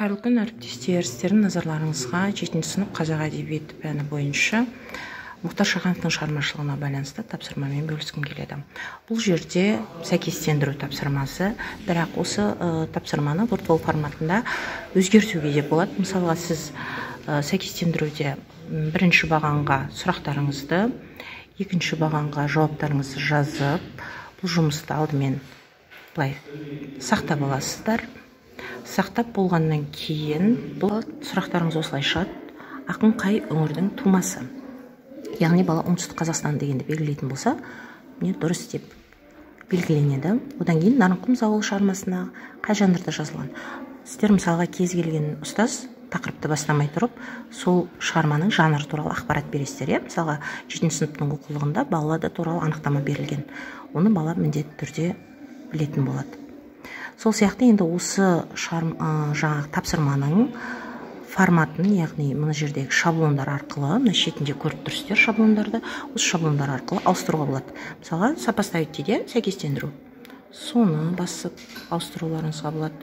Қайырлы күн, әріптестер! Сіздердің назарларыңызға 7 сынып қазақ әдебиеті пәні бойынша Мұхтар Шахановтың шығармашылығына байланысты тапсырмамен бөліскім келеді. Бұл жерде сәйкестендіру тапсырмасы, бірақ осы тапсырманы WordWall форматында өзгертуге де болады. Мысалға, сіз сәйкестендіруде бірінші бағанға сұрақтарыңызды, екінші бағанға жауаптарыңызды жазып, бұл жұмысты алдымен былай сақтап аласыздар. Сақтап болғаннан кейін бұл сұрақтарыңыз осылай шығады. Ақын қай өңірдің тумасы? Яғни бала Оңтүстік Қазақстан дегенді белгілейтін болса, міне дұрыс деп белгіленеді. Одан кейін Нарынқұм зауал шығармасына қай жанрда жазылған? Сіздер мысалға кез келген ұстаз тақырыпты бастамай тұрып, сол шығарманың жанры туралы ақпарат бересіздер, иә? Мысалға, 7 сыныптың оқулығында баллада туралы анықтама берілген. Оны бала міндетті түрде білетін болады. Сол сияқты енді осы жаңағы тапсырманың форматын, яғни мына жердегі шаблондар арқылы, мына шетінде көріп тұрсыздар шаблондарды, осы шаблондар арқылы ауыстыруға болады. Мысалға, сопоставить дейді, сәйкестендіру. Соны басып ауыстыруларыңызға болады.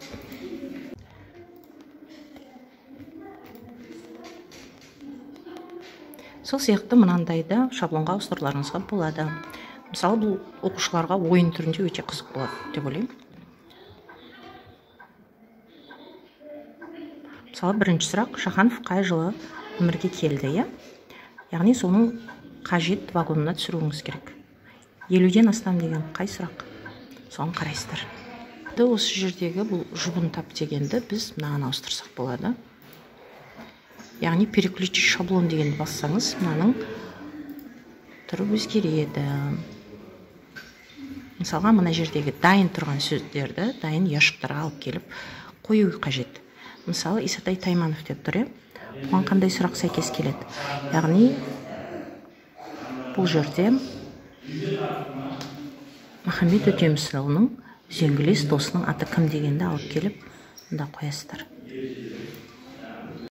Сол сияқты мынандайды шаблонға ауыстыруларыңызға болады. Мысалы, бұл оқушыларға ойын түрінде өте қызық болады деп ойлаймын. Мысалы, бірінші сұрақ, Шаханов қай жылы өмірге келді, иә? Яғни соның қажет вагонына түсіруіңіз керек. 50-ден астам деген қай сұрақ? Соны қарайсыздар. Осы жердегі бұл жұбын тап дегенді біз мынаған ауыстырсақ болады. Яғни переключить шаблон дегенді бассаңыз, мынаның түрі өзгереді. Мысалға, мына жердегі дайын тұрған сөздерді дайын ұяшықтарға алып келіп қою қажет. Мысалы, Исатай Тайманов деп тұр, бұған қандай сұрақ сәйкес келеді? Яғни бұл жерде Махамбет Өтемісұлының үзеңгілес досының аты кім дегенді алып келіп мында қоясыздар.